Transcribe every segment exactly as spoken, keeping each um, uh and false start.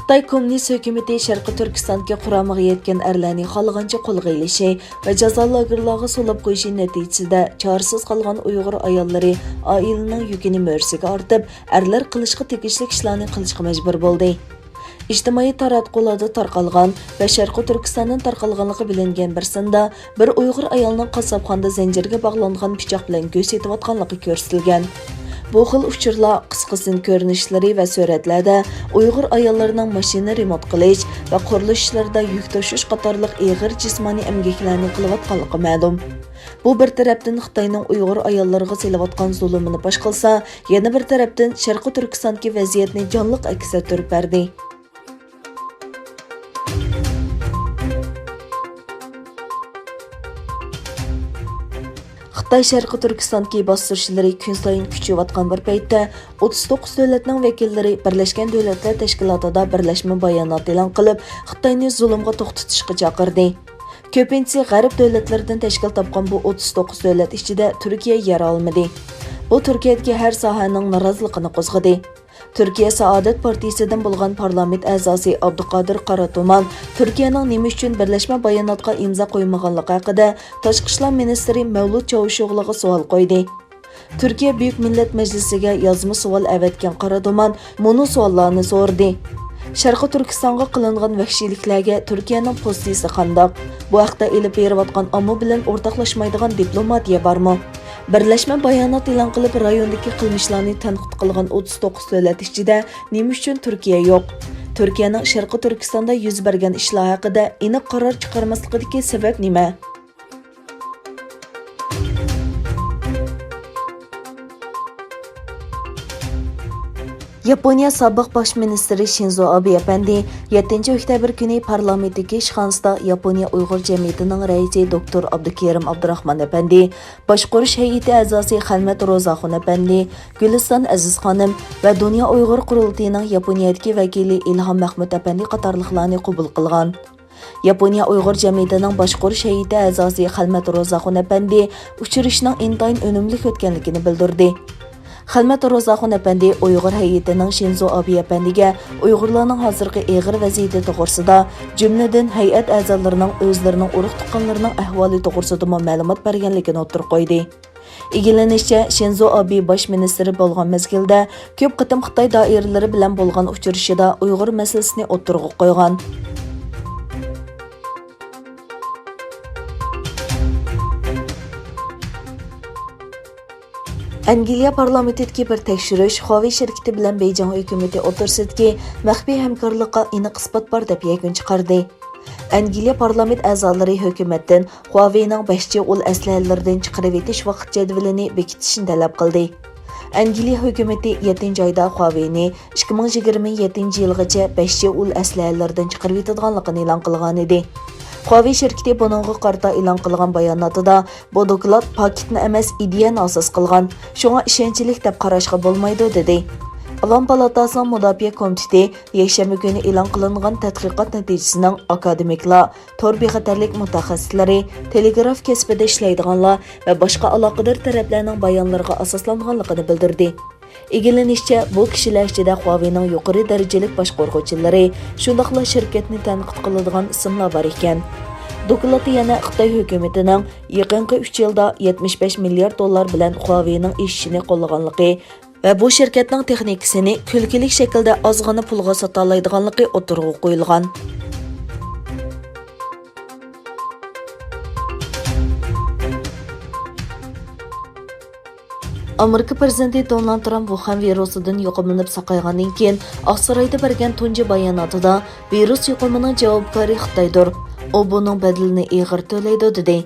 خىتاي كوممۇنىست ھۆكۈمىتى شەرقىي تۈركىستاندىكى قۇرامىغا يەتكەن ئەرلەرنى خالىغانچە قولغا ئېلىشى ۋە جازا لاگېرلارغا سولاپ قويۇشى نەتىجىسىدە، چارىسىز قالغان ئۇيغۇر ئاياللىرى ئائىلىنىڭ يۈكىنى مۈرىسىگە ئارتىپ، ئەرلەر قىلىشقا تېگىشلىك ئىشلارنى قىلىشقا مەجبۇر بولدى. ئىجتىمائىي تاراتقۇلاردا تارقالغان ۋە شەرقىي تۈركىستاندىن تارقالغانلىقى بىلىنگەن بىر سىندا، بىر ئۇيغۇر ئايالنىڭ قاسساپخانىدا زەنجىرگە باغلانغان پىچاق بىلەن گۆش سېتىۋاتقانلىقى كۆرسىتىلگەن. بۇ خىل ئۇچۇرلار قىسقا سىن كۆرۈنۈشلىرى ۋە سۈرەتلەردە ئۇيغۇر ئاياللىرىنىڭ ماشىنا رېمونت قىلىش ۋە قۇرۇلۇش ئىشلىرىدا يۈك توشۇش قاتارلىق ئېغىر جىسمانىي ئەمگەكلەرنى قىلىۋاتقانلىقى مەلۇم. بۇ بىر تەرەپتىن خىتاينىڭ ئۇيغۇر ئاياللىرىغا سېلىۋاتقان زۇلۇمىنى پاش قىلسا، يەنە بىر تەرەپتىن شەرقىي تۈركىستاندىكى ۋەزىيەتنى جانلىق ئەكس ئەتتۈرۈپ بەردى. خىتاي شەرقىي تۈركىستاندىكى باستۇرۇشلىرى كۈنسايىن كۈچىيىۋاتقان بىر پەيتتە، ئوتتۇز توققۇز دۆلەتنىڭ ۋەكىللىرى بىرلەشكەن دۆلەتلەر تەشكىلاتىدا بىرلەشمە بايانات ئېلان قىلىپ، خىتاينى زۇلۇمغا توختىتىشقا چاقىردى. كۆپىنچىسى غەرب دۆلەتلىرىدىن تەشكىل تاپقان بۇ ئوتتۇز توققۇز دۆلەت ئىچىدە تۈركىيە يەر ئالمىدى. بۇ تۈركىيەدىكى ھەر ساھەنىڭ نارازىلىقىنى قوزغىدى. تۈركىيە سائادەت پارتىيىسىدىن بولغان پارلامېنت ئەزاسى ئابدۇقادىر قاراتۇمان تۈركىيەنىڭ نېمە ئۈچۈن بىرلەشمە باياناتقا ئىمزا قويمىغانلىقى ھەققىدە تاشقى ئىشلار مىنىستىرى مەۋلۇت چاۋۇشئوغلۇغا سوئال قويدى. تۈركىيە بۈيۈك مىللەت مەجلىسىگە يازما سوئال ئەۋەتكەن قاراتۇمان مۇنۇ سوئاللارنى سورىدى: شەرقىي تۈركىستانغا قىلىنغان ۋەھشىيلىكلەرگە تۈركىيەنىڭ پوزىتسىيىسى قانداق؟ بۇ ھەقتە ئېلىپ بېرىۋاتقان ئامما بىلەن ئورتاقلاشمايدىغان دىپلوماتىيە بارمۇ؟ بىرلەشمە بايانات ئېلان قىلىپ، رايوندىكى قىلمىشلارنى تەنقىد قىلغان ئوتتۇز توققۇز دۆلەت ئىچىدە نېمە ئۈچۈن تۈركىيە يوق؟ تۈركىيەنىڭ شەرقىي تۈركىستاندا يۈز بەرگەن ئىشلار ھەققىدە ئېنىق قارار چىقارماسلىقىدىكى سەۋەب نېمە؟ ياپونىيە سابىق باش مىنىستىرى شىنزو ئابې ئەپەندى يەتتىنچى ئۆكتەبىر كۈنى پارلامېنتتىكى ئىشخانىسىدا ياپونىيە ئۇيغۇر جەمئىيىتىنىڭ رەئىسى دوكتور ئابدۇكېرىم ئابدۇراخمان ئەپەندى، باشقۇرۇش ھەيئىتى ئەزاسى خەلمەت روزاخۇن ئەپەندى، گۈلىستان ئەزىز خانىم ۋە دۇنيا ئۇيغۇر قۇرۇلتىيىنىڭ ياپونىيەدىكى ۋەكىلى ئىلھام مەخمۇت ئەپەندى قاتارلىقلارنى قوبۇل قىلغان. ياپونىيە ئۇيغۇر جەمئىيىتىنىڭ باشقۇرۇش ھەيئىتى ئەزاسى خەلمەت روزاخۇن ئەپەندى ئۇچرىشىشنىڭ ئىنتايىن ئۈنۈملۈك ئۆتكەنلىكىنى بىلدۈردى. خەلمەت روزاخۇن ئەپەندى ئۇيغۇر ھەيئىتىنىڭ شىنزو ئابې ئەپەندىگە ئۇيغۇرلارنىڭ ھازىرقى ئېغىر ۋەزىيىتى توغرىسىدا، جۈملىدىن ھەيئەت ئەزالىرىنىڭ ئۆزلىرىنىڭ ئۇرۇق-تۇغقانلىرىنىڭ ئەھۋالى توغرىسىدىمۇ مەلۇمات بەرگەنلىكىنى ئوتتۇرىغا قويدى. ئىگىلىنىشىچە، شىنزو ئابې باش مىنىستىر بولغان مەزگىلدە كۆپ قېتىم خىتاي دائىرىلىرى بىلەن بولغان ئۇچرىشىشىدا ئۇيغۇر مەسىلىسىنى ئوتتۇرىغا قويغان. ئەنگلىيە پارلامېنتىدىكى بىر تەكشۈرۈش خۇاۋېي شىركىتى بىلەن بېيجىڭ ھۆكۈمىتى ئوتتۇرىسىدىكى مەخپىي ھەمكارلىققا ئېنىق ئىسپات بار دەپ يەكۈن چىقاردى. ئەنگلىيە پارلامېنت ئەزالىرى ھۆكۈمەتتىن خۇاۋېينىڭ بەش جى ئۇل ئەسلىھەلىرىدىن چىقىرىۋېتىش ۋاقىت جەدۋىلىنى بېكىتىشنى تەلەپ قىلدى. ئەنگلىيە ھۆكۈمىتى يەتتىنچى ئايدا خۇاۋېينى ئىككى مىڭ يىگىرمە يەتتىنچى يىلغىچە بەش جى ئۇل ئەسلىھەلىرىدىن چىقىرىۋېتىدىغانلىقىنى ئېلان قىلغانىدى. خۇاۋېي شىركىتى بۇنىڭغا قارىتا ئېلان قىلغان باياناتىدا، بۇ دوكلات پاكىتنى ئەمەس، ئىدىيەنى ئاساس قىلغان، شۇڭا ئىشەنچلىك دەپ قاراشقا بولمايدۇ، دېدى. ئاۋام پالاتاسىنىڭ مۇداپىئە كومىتېتى يەكشەنبە كۈنى ئېلان قىلىنغان تەتقىقات نەتىجىسىنىڭ ئاكادېمىكلار، تور بىخەتەرلىك مۇتەخەسسىسلىرى، تېلېگراف كەسپىدە ئىشلەيدىغانلار ۋە باشقا ئالاقىدار تەرەپلەرنىڭ بايانلىرىغا ئاساسلانغانلىقىنى بىلدۈردى. ئىگىلىنىشىچە، بۇ كىشىلەر ئىچىدە خۇاۋېينىڭ يۇقىرى دەرىجىلىك باشقۇرغۇچىلىرى، شۇنداقلا شىركەتنى تەنقىد قىلىدىغان ئىسىملار بار ئىكەن. دوكلاتتا يەنە خىتاي ھۆكۈمىتىنىڭ يېقىنقى ئۈچ يىلدا يەتمىش بەش مىليارد دوللار بىلەن خۇاۋېينىڭ ئېشىشىنى قوللىغانلىقى، ۋە بۇ شىركەتنىڭ تېخنىكىسىنى كۈلكىلىك شەكىلدە ئازغىنە پۇلغا ساتالايدىغانلىقى ئوتتۇرىغا قويۇلغان. ئامېرىكا پىرېزىدېنتى دونالد ترامپ ۋۇخەن ۋىرۇسىدىن يۇقۇملىنىپ ساقايغاندىن كېيىن، ئاقسارايدا بەرگەن تۇنجى باياناتىدا، ۋىرۇس يۇقۇمىنىڭ جاۋابكارى خىتايدۇر، ئۇ بۇنىڭ بەدىلىنى ئېغىر تۆلەيدۇ، دېدى.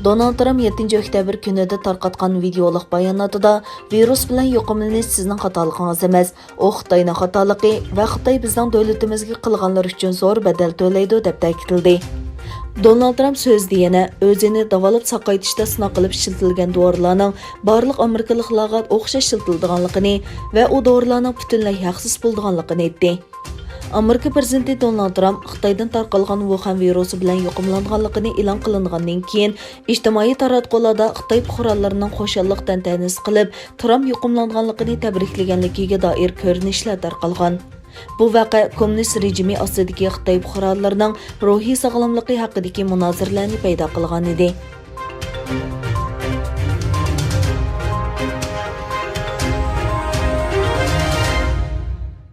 دونالد ترامپ يەتتىنچى ئۆكتەبىر كۈنىدە تارقاتقان ۋىدېئولۇق باياناتىدا، ۋىرۇس بىلەن يۇقۇملىنىش سىزنىڭ خاتالىقىڭىز ئەمەس، ئۇ خىتاينىڭ خاتالىقى ۋە خىتاي بىزنىڭ دۆلىتىمىزگە قىلغانلىرى ئۈچۈن زور بەدەل تۆلەيدۇ، دەپ تەكىتلىدى. دونالد ترامپ سۆزىدە يەنە ئۆزىنى داۋالاپ ساقايتىشتا سىناق قىلىپ ئىشلىتىلگەن دورىلارنىڭ بارلىق ئامېرىكىلىقلارغا ئوخشاش ئىشلىتىلىدىغانلىقىنى ۋە ئۇ دورىلارنىڭ پۈتۈنلەي ھەقسىز بولىدىغانلىقىنى ئېيتتى. ئامېرىكا پىرېزىدېنتى دونالد ترامپ خىتايدىن تارقالغان ۋۇخەن ۋىرۇسى بىلەن يۇقۇملانغانلىقىنى ئېلان قىلىنغاندىن كېيىن، ئىجتىمائىي تاراتقۇلاردا خىتاي پۇقرالىرىنىڭ خۇشاللىق تەنتەنىسى قىلىپ، ترامپ يۇقۇملانغانلىقىنى تەبرىكلىگەنلىكىگە دائىر كۆرۈنۈشلەر تارقالغان. بۇ ۋەقە كوممۇنىست رېجىمى ئاستىدىكى خىتاي پۇقرالىرىنىڭ روھىي ساغلاملىقى ھەققىدىكى مۇنازىرىلەرنى پەيدا قىلغانىدى.